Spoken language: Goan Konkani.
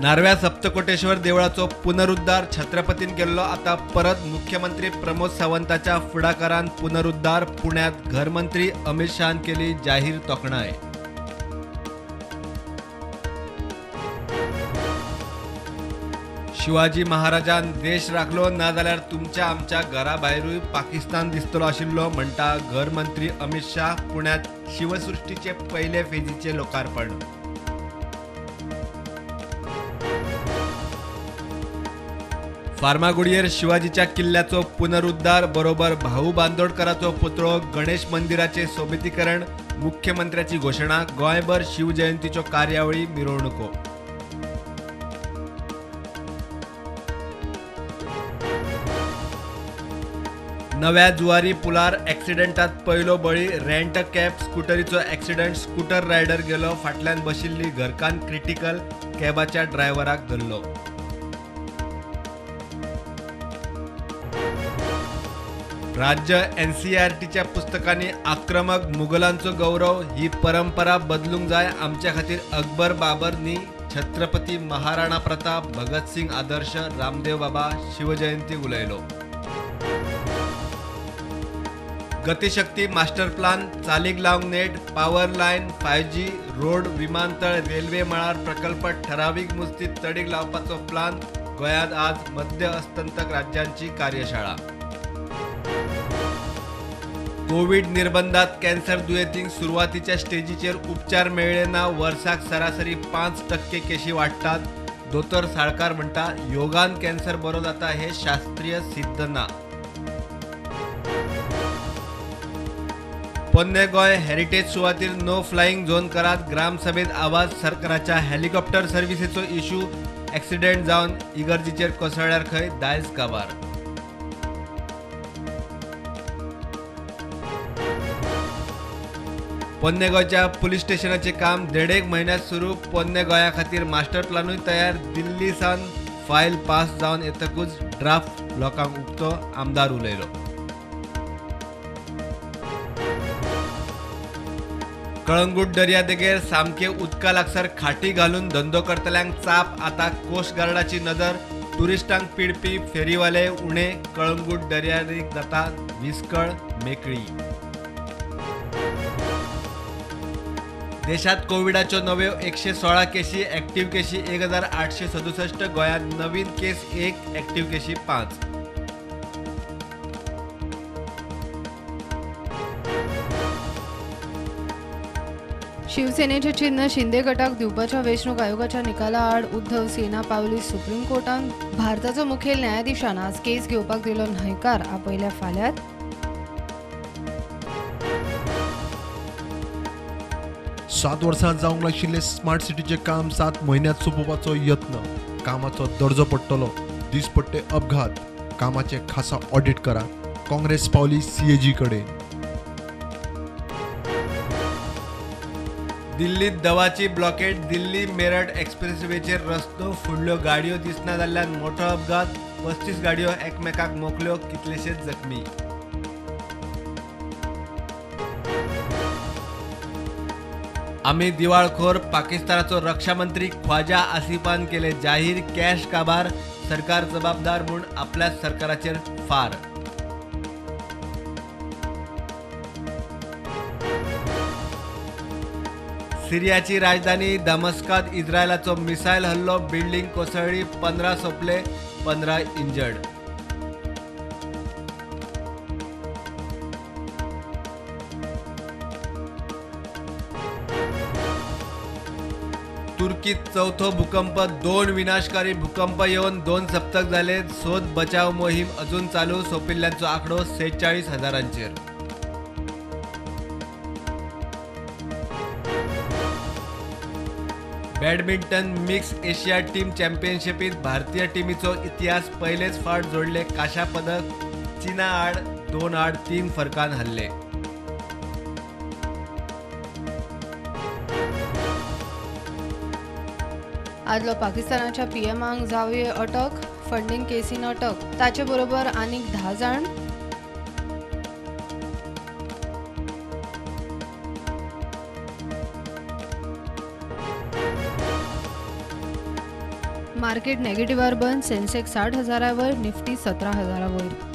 नार्व्या सप्तकोटेश्वर देवळाचो पुनरुद्धार छत्रपतीन केल्लो, आता परत मुख्यमंत्री प्रमोद सावंताच्या फुडाकारान पुनरुद्धार। पुण्यात घरमंत्री अमित शहान केली जाहीर तोखणाय। शिवाजी महाराजान देश राखलो ना जाल्यार तुमच्या आमच्या घरा भायरूय पाकिस्तान दिसतलो आशिल्लो म्हणटा घरमंत्री अमित शाह। पुण्यात शिवसृष्टीचे पयले फेजीचे लोकार्पण। फार्मागुडयेर शिवाजीच्या किल्ल्याचो पुनरुद्धार बरोबर भाऊ बांदोडकराचो पुतळो, गणेश मंदिराचे सोबितीकरण, मुख्यमंत्र्याची घोशणा। गोंयभर शिवजयंतीच्यो कार्यावळी, मिरवणुको। नव्या जुवारी पुलार ॲक्सिडेंटात पयलो बळी, रेंट कॅब स्कुटरीचो ॲक्सिडेंट, स्कूटर रायडर गेलो, फाटल्यान बशिल्ली घरकान्न क्रिटिकल, कॅबाच्या ड्रायव्हराक धरलो। राज्य एनसीईआरटीच्या पुस्तकांनी आक्रमक मुघलांचो गौरव, ही परंपरा बदलूंक जाय, आमच्या खातीर अकबर बाबर न्ही, छत्रपती महाराणा प्रताप, भगतसिंग आदर्श, रामदेव बाबा शिवजयंती उलयलो। गतिशक्ती मास्टर प्लान चालीक लावंक नेट, पॉवर लायन, 5G, road, विमानतळ, रेल्वे मळार प्रकल्प ठरावीक मुजतीत तडीक लावपाचो प्लान। गोंयांत आज मध्य अस्तंतक राज्यांची कार्यशाळा। कोविड निर्बंधात कॅन्सर दुयेंतींक सुरवातीच्या स्टेजीचेर उपचार मेळ्ळे ना, वर्साक सरासरी 5% केशी वाडटात। दोतोर साळकार म्हणटा योगान कॅन्सर बरो जाता हे शास्त्रीय सिद्ध ना। पोन्ने गोंय हेरिटेज सुवातीर नो फ्लायिंग झोन करात, ग्रामसभेत आवाज। सरकाराच्या हेलिकॉप्टर सर्व्हिसेचो इश्यू, ॲक्सिडेंट जावन इगर्जीचेर कोसळ्ळ्यार खंय दायज काबार। पोन्ने गोंयच्या पुलीस स्टेशनाचे काम 1.5 म्हयन्यांत सुरू। पोन्ने गोंया खातीर मास्टर प्लानूय तयार, दिल्ली सावन फायल पास जावन येतकूच ड्राफ्ट लोकांक उक्तो, आमदार उलयलो। कळंगूट दर्यादेगेर सामके उदका लागसार खाटी घालून धंदो करतल्यांक चाप, आता कोस्ट गार्डाची नदर। टुरिस्टांक पिडपी फेरीवाले उणे, कळंगूट दर्यादेग जाता विस्कळ मेकळी। देशात कोविडाच्यो नव्यो 116 केशी, ॲक्टिव्ह केशी 1867, गोंयांत नवीन केस 1, ॲक्टिव्ह केशी 5। शिवसेनेचे चिन्ह शिंदे गटाक दिवपाच्या वेंचणूक आयोगाच्या निकाला आड उद्धव सेना पावली सुप्रीम कोर्टान। भारताचो मुखेल न्यायाधीशान आज केस घेवपाक दिलो न्हयकार, आपयल्या फाल्यांत। 7 वर्सां जावंक नाशिल्ले स्मार्ट सिटीचें काम 7 म्हयन्यांत सोंपोवपाचो यत्न, कामाचो दर्जो पडटलो, दिसपट्टे अपघात, कामाचें खासा ऑडिट करा, काँग्रेस पावली सीएजी कडेन। दिल्लीत दवाची ब्लॉकेड, दिल्ली मेरठ एक्सप्रेसवेचेर रस्तो, फुडल्यो गाडयो दिसना जाल्ल्यान मोठो अपघात, 35 गाडयो एकमेकाक मोखल्यो, कितलेशेच जखमी। आमी दिवाळखोर, पाकिस्तानाचो रक्षा मंत्री ख्वाजा आसिफान केले जाहीर, कॅश काबार, सरकार जबाबदार म्हूण आपल्याच सरकाराचेर फार। सिरियाची राजधानी दमस्कात इस्रायलाचो मिसायल हल्लो, बिल्डिंग कोसळ्ळी, 15 सोंपले, 15 इंजर्ड। तुर्कीत चौथो भूकंप, 2 विनाशकारी भूकंप येवन 2 सप्तक जाले, सोद बचाव मोहीम अजून चालू, सोंपिल्ल्यांचो आंकडो 46,000. बॅडमिंटन मिक्स एशिया टीम चॅम्पियनशिपीत भारतीय टीमीचो इतिहास पयलेच फावट जोडले कांश्या पदक, चीना आड 2-3 फरकान हरले। आदलो पाकिस्तानाच्या पीएमांक जावये अटक, फंडींग केसीन अटक, ताचे बरोबर आनीक 10 जाण। मार्केट नेगेटिव्हार बंद. सेन्सेक्स 60 हजारा वयर, निफ्टी 17 हजारा वयर.